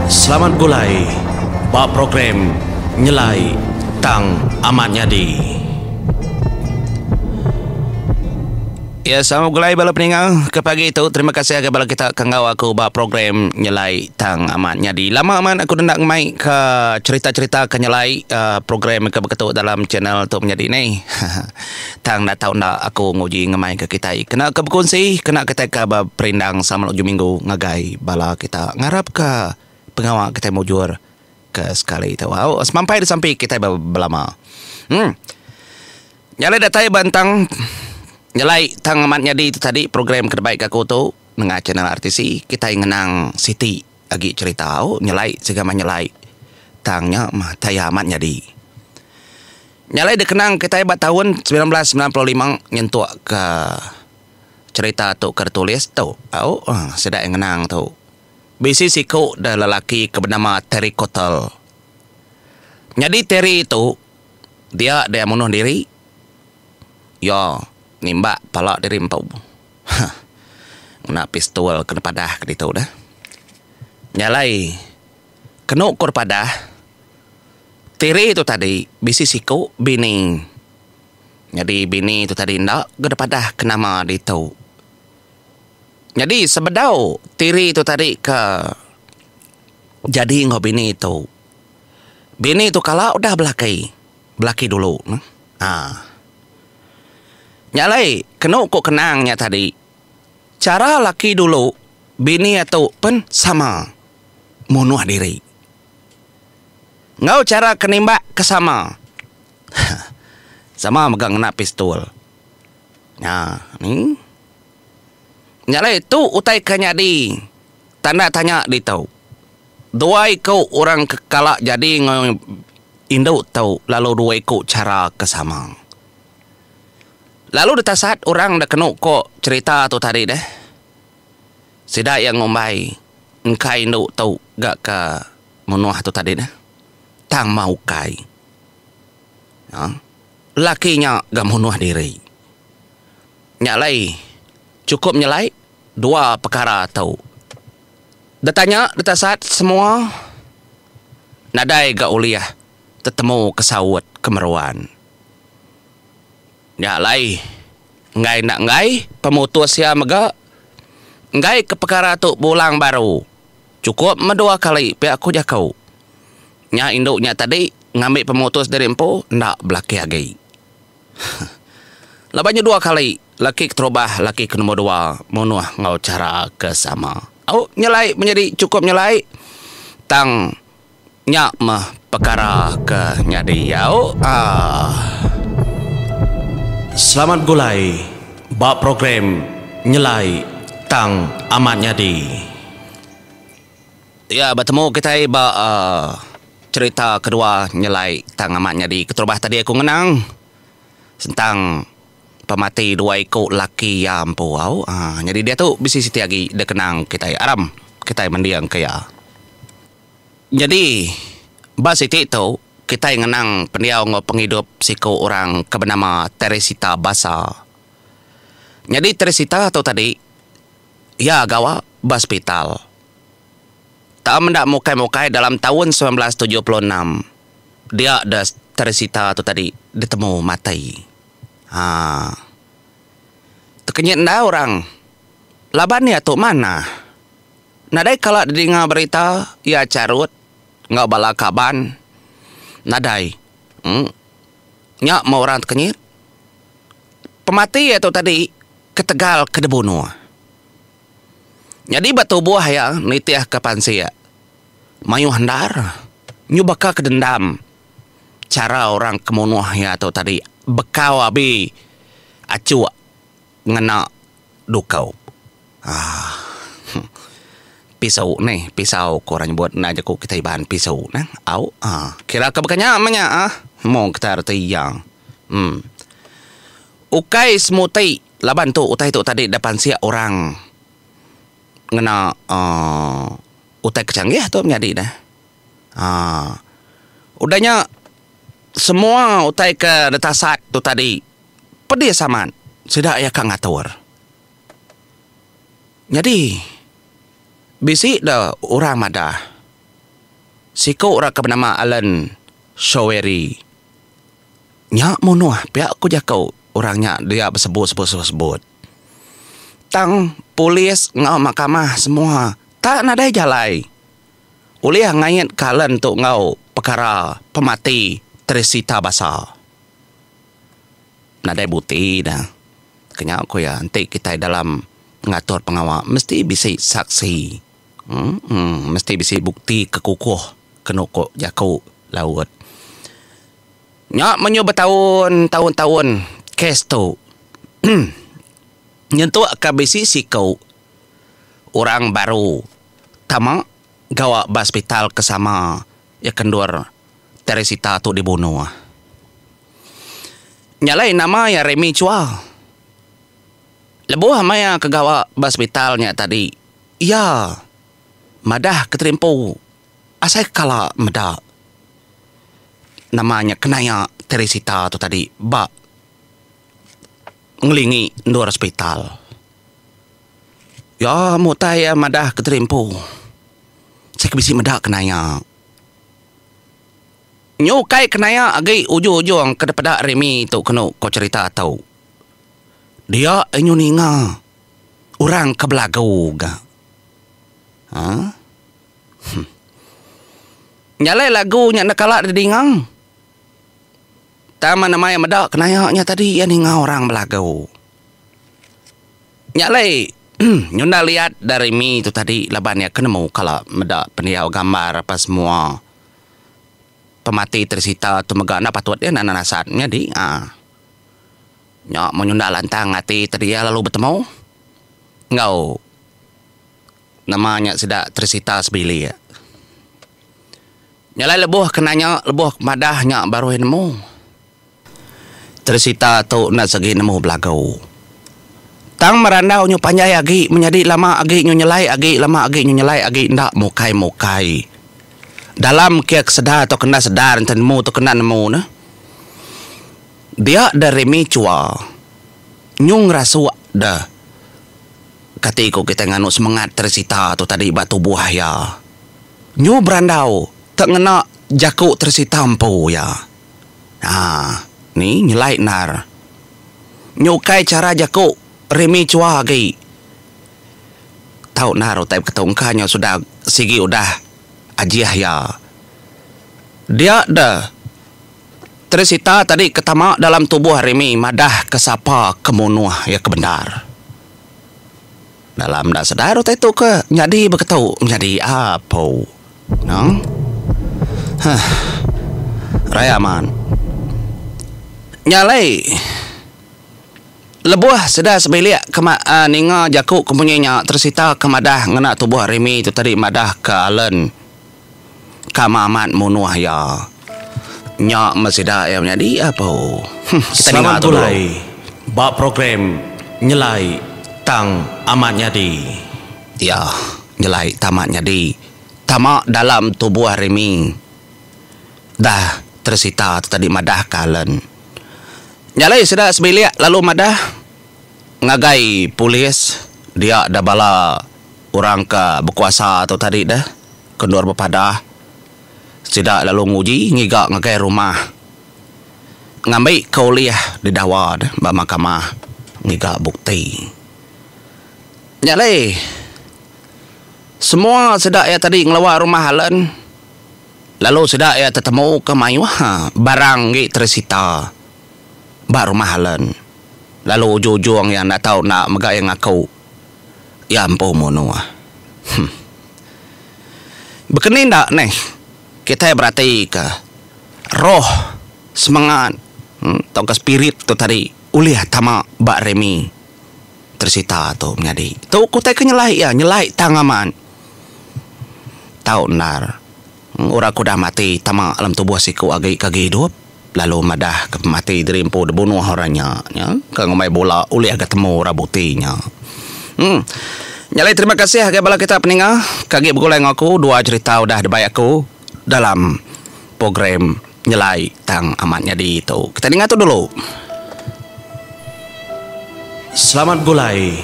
Selamat begulai ba program Nyelai Tang Amat Nyadi. Ya, sama begulai bala peninga ke pagi tu. Terima kasih agai bala kita ke enggau aku ba program Nyelai Tang Amat Nyadi. Lama amat aku enda ngemai ke cerita-cerita ke nyelai uh, program ke beketu dalam channel tu menyadi ni. Tang enda tau enda aku nguji ngemai ke kitai. Kena ke bekunsi, kena kitai ke beperindang sama ujung minggu ngagai bala kita. Ngarap ke pengawa kitai mujur ke sekali tu. Au, semampai disampi kitai belama. Hmm. Nya alai datai ba entang nyelai tang amat nyadi tu tadi program ke dibai ke aku tu nengah channel RTC kitai ngenang siti agi cherita au nyelai siga mah nyelai tang nya mah taya amat nyadi. Nya alai dikenang kitai ba taun 1995 nyentuk ke cherita tu ke ditulis tu au sida iya ngenang tu bisi siku da lelaki ke benama Terry Cottle. Nyadi Terry tu Dia deh munuh diri. Iya nimbak pala diri empu. Huh. Ngena pistol ke dipadah ke ditu deh. Nya alai kenu ku dipadah Tiri tu tadi bisi siku bini. Nyadi bini tu tadi enda ga dipadah ke nama ditu. Nyadi sebedau Tiri tu tadi ke jadi enggau bini tu. Bini tu kala udah belaki, belaki dulu ne. Aa. Nya alai kenu ku kenang nya tadi, chara laki dulu bini atu pen sama munuh diri. Enggau chara ke nimbak ke sama. Sama mega ngena pistol. Nya ni. Nya alai tu utai ke nyadi tanda tanya ditu. Dua iku orang ke kala jadi enggau indu tu lalu dua iku chara ke sama. Lalu ditasat orang da kenu ko cherita tu tadi deh. Sida iya ngumbai engka indu tu ga ke menuh tu tadi deh. Tang mah ukai. Laki nya ga munuh diri. Nya alai chukup nyelai dua pekara tu. Ditanya ditasat semua nadai ga ulih tetemu ke saut ke meruan. Nya alai enggai enda enggai pemutus iya mega enggai ke pekara tu beulang baru chukup meh dua kali pia ku jaku. Nya indu nya tadi ngambi pemutus diri empu enda belaki agi. Laban nya dua kali, laki keterubah, laki ke nombor dua munuh enggau chara ke sama. Au nyelai menyadi chukup nyelai tang nya meh pekara ke nyadi au aaa. Selamat begulai ba program nyelai tang amat nyadi. Ya betemu kitai ba aaa. Cherita kedua nyelai tang amat nyadi keterubah tadi aku ngenang sentang pemati dua iku laki iya empu au aaa nyadi diatu bisi siti agi dikenang kitai aram kitai mending ke iya. Nyadi ba siti tu kitai ngenang pendiau enggau pengidup siku orang ke benama Teresita Basa. Nyadi Teresita tu tadi iya gawa ba sepital. Tau menda mukai-mukai dalam taun 1976 dia deh Teresita tu tadi ditemu mati. Haa. Tekenyit enda orang laban iya tu manah. Nadai kala didinga berita iya charut enggau bala kaban. Nadai. Em. Nya meh orang tekenyit. Pemati iya tu tadi ketegal ke dibunuh. Nyadi ba tubuh iya nitihka pansik mayuh endar nyu baka ke dendam chara orang ke munuh iya tu tadi bekau abi achuk ngena duku. Aaa pisu nih pisau ku orang nyebut enda jaku kitai Iban pisu neh au aaa kira ke baka nya meh nya aaa mung kitai reti iya. Em ukai semuti Laban tu utai tu tadi da pansik orang ngena uhh utai ke canggih tu menyadi ne. Uhh udah nya semua utai ke ditasat tu tadi pedis amat sida iya ka ngatur. Nyadi bisi da orang madah. Siku orang ke benama Alan Showery. Nya munuh pia ku jaku orang nya dia besebut-sebut-sebut. Tang polis enggau mahkamah semua tak nadai jalai ulih ngaitka Alan tu enggau pekara pemati Teresita Basa. Nadai buti ne. Kenya ku iya enti kitai dalam ngatur pengawa mesti bisi saksi uhh mesti bisi bukti ke kukuh kenu ku jaku laut. Nya menyuh betaun taun taun kes tu nyentuk ka bisi siku orang baru tama gawa ba sepital ke sama iya ke endur Teresita tu dibunuh. Nya alai nama iya Remy Chua. Lebuh maya ke gawa ba sepital nya tadi, iya madah ke terimpu asai kala meda nama nya kenaya Teresita tu tadi ba ngelingi endur sepital. Iya mutai iya madah ke terimpu asai ke bisi meda kenaya. Nyu ukai kenaya agi ujung-ujung ke dipeda Remy tu kenu ko cherita tu. Dia nyu ninga orang ke belagu ga. Haa. Huh. Nya alai lagu nya enda kala didinga. Tang mana maya meda kenaya nya tadi iya ninga orang belagu. Nya alai nyunda liat da Remy tu tadi laban iya ke nemu kala meda pendiau gambar apa semua. Pemati Teresita tu mega enda patut iya enda nasat nyadi aaa. Nya mun nyunda lantang ati tadi iya lalu betemu enggau Nama nya sida Teresita sebilik. Nya alai lebuh ke nanya lebuh ke madah nya baru iya nemu. Teresita tu enda segi nemu belagu. Tang merandau nyu panjai agi menyadi lama agi nyu nyelai agi lama agi nyu nyelai agi enda mukai-mukai. Dalam ke ke sedar tauka enda sedar enti nemu tauka enda nemu ne. Dia deh Remy Chua nyu ngerasuk deh. Kati ku kitai nganu semengat Teresita tu tadi ba tubuh iya. Nyu berandau te ngena jaku Teresita empu iya. Haa, ni nyelai endar. Nyu ukai chara jaku Remy Chua agi. Tau endar utai beketu engka nyu sudah sigi udah ajih iya. Dia deh Teresita tadi ke tama dalam tubuh Remy madah ke sapa ke munuh iya ke bendar. Dalam enda sedar utai tu ke nyadi beketu nyadi apu. Nang. Huh. Raya amat. Nya alai lebuh sida sebilik ke ninga jaku ke munyi nya Teresita ke madah ngena tubuh Remy tu tadi madah ke Alan. Ka amat munuh iya. Nya meh sida iya menyadi apu. Huh kita ninga Selamat tu dulu. begulai ba program Nyelai Tang Amat Nyadi. Iya, nyelai tang amat nyadi. Tama dalam tubuh Remy. Dah Teresita tu tadi madah ka Alan. Nya alai sida sebilik lalu madah ngagai polis dia da bala orang ke bekuasa tu tadi deh. Ke endur bepadah, sida lalu nguji ngiga ngagai rumah ngambi ke ulih didawa deh ba mahkamah ngiga bukti. Nya alai semua sida iya tadi ngelawa rumah Alan lalu sida iya tetemu ke mayuh barang agi teresita ba rumah Alan lalu ujung-ujung iya enda tau enda mega iya ngaku iya empu munuh. Huh. Bekeni enda neh kitai beratika roh semengat tauka spirit tu tadi ulih tama ba Remy Teresita tu menyadi. Tu ku utai ke nyelai iya, nyelai tang amat. Tau endar orang ke udah mati tama dalam tubuh siku agi ke agi idup lalu madah ke pemati diri empu dibunuh orang nya. Nya ke ngumbai bula ulih ga temu orang buti nya. Em. Nya alai terima kasih agai bala kita peninga ke agi begulai enggau aku dua cherita udah dibai aku dalam program nyelai tang amat nyadi tu. Kita ninga tu dulu. Selamat begulai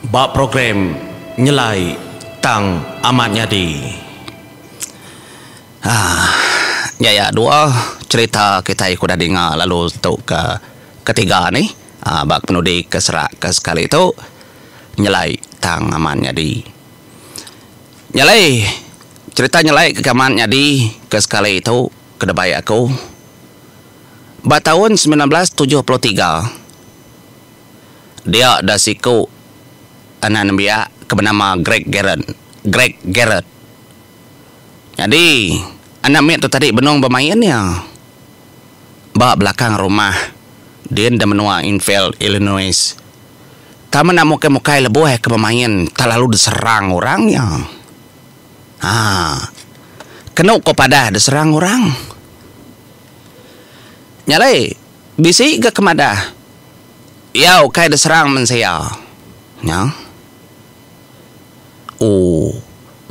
ba program nyelai tang amat nyadi. Aaa nya iya dua cherita kitai ke udah dinga lalu tu ke ketiga nih aaa ba penudi ke serak ke sekali tu nyelai tang amat nyadi. Nyelai cherita nyelai ke amat nyadi ke sekali tu ke dibai aku ba taun 1973 dia da siku anak nembiak ke benama Greg Garrett Greg Garrett. Nyadi, anak mit tu tadi benung bemain iya ba belakang rumah din da menua Enfield, Illinois. Tang menda mukai-mukai lebuh iya ke bemain tak lalu diserang orang iya. Haa. Kenu ko padah diserang orang. Nya alai, bisi ga ke madah iya ukai diserang mensia. Nya. Ooh,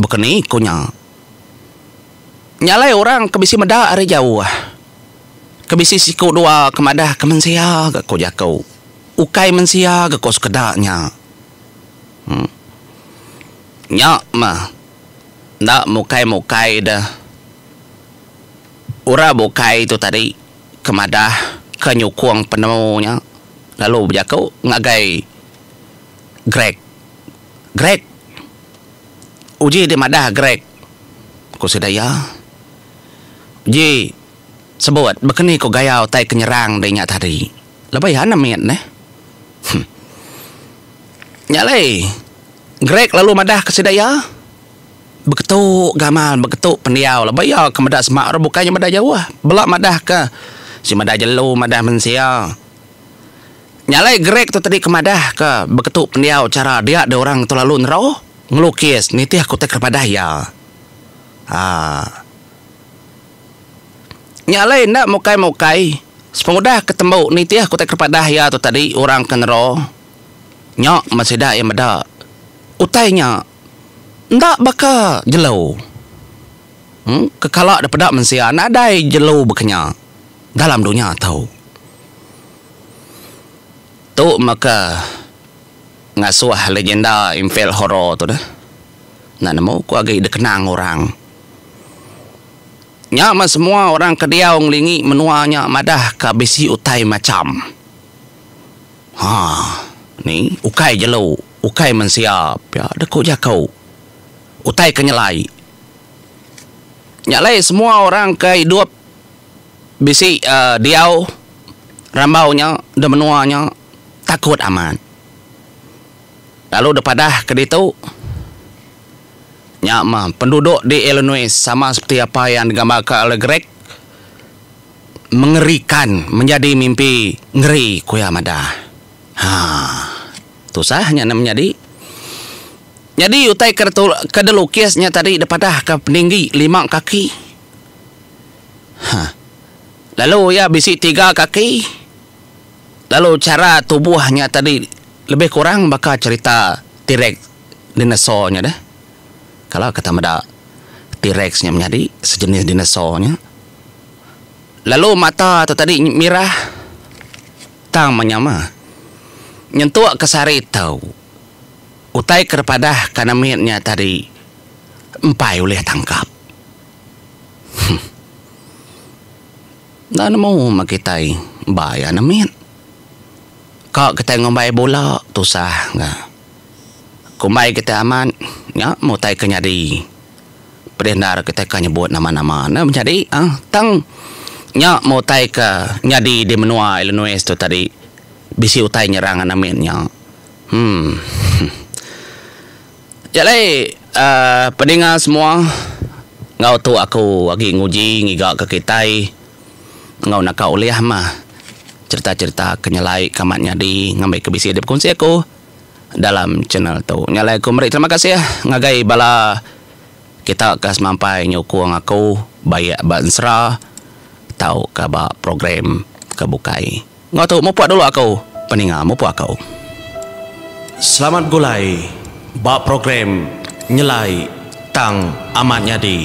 baka ni ku nya. Nya alai orang ke bisi meda ari jauh. Ke bisi siku dua ke madah ke mensia ga ku jaku. Ukai mensia ga ku sekeda nya. Uhh. Nya mah enda mukai-mukai deh. Orang bukai tu tadi ke madah ke nyukung penemu nya lalu bejaku ngagai Greg. Greg. Uji deh madah Greg, ku sida iya. Uji sebut baka ni ku gaya utai ke nyerang deh nya tadi. Lebih iya enda mit neh. Huh. Nya alai Greg lalu madah ke sida iya. Beketu gamal beketu pendiau laban iya ke meda semak orang bukai nya meda jauh. Bela madah ke si meda jelu madah mensia. Nya alai Greg tu tadi ke madah ke beketu pendiau chara dia deh orang tu lalu nero ngelukis nitih ke utai ke padah iya. Haa. Nya alai enda mukai-mukai sepengudah ke tembu nitih ke utai ke padah iya tu tadi orang ke nero nya men sida iya meda utai nya enda baka jelu. Em ke kala deh peda mensia nadai jelu baka nya dalam dunya tu. Tu meka ngasuh legenda Enfield Horror tu deh. Enda nemu ku agi dikenang orang. Nya meh semua orang ke diau ngelingi menua nya madah ka bisi utai macham. Haa ni ukai jelu ukai mensia pia deh ku jaku. Utai ke nyelai. Nya alai semua orang ke idup bisi diau rambau nya da menua nya takut amat. Lalu da padah ke ditu nya mah penduduk di Illinois sama seperti apa yang digambarka oleh Greg mengerikan menjadi mimpi ngeri ku iya madah. Haa tusah nya ne menyadi. Nyadi utai ke ke dilukis nya tadi dipadah ka peninggi lima kaki. Hah. Lalu iya bisi tiga kaki. Lalu chara tubuh nya tadi lebih kurang baka cherita T-Rex dinosaur nya deh. Kala kita meda T-Rex nya menyadi sejenis dinosaur nya. Lalu mata tu tadi mirah tang menyama. Nyentuk ke sehari tu utai ke dipadah ka nemit nya tadi empai ulih tangkap. Huh. Enda nemu meh kitai ba iya nemit. Ka kitai ngumbai bula tusah ga. Kumbai kitai amat nya meh utai ke nyadi. Pedih endar kitai ka nyebut nama-nama ne menyadi uhh tang nya meh utai ke nyadi di menua Illinois tu tadi bisi utai nyerang anak mit nya. Uhh. Nya alai uhh peninga semua enggau tu aku agi nguji ngiga ke kitai enggau naka ulih mah cherita-cherita ke nyelai ke amat nyadi ngambi ke bisi dipekunsi aku dalam channel tu. Nya alai aku meri terima kasih ngagai bala kita ke semampai nyukung aku baik ba ensera tauka ba program ke bukai. Enggau tu mupuk dulu aku peninga mupuk aku. Selamat begulai ba program nyelai tang amat nyadi.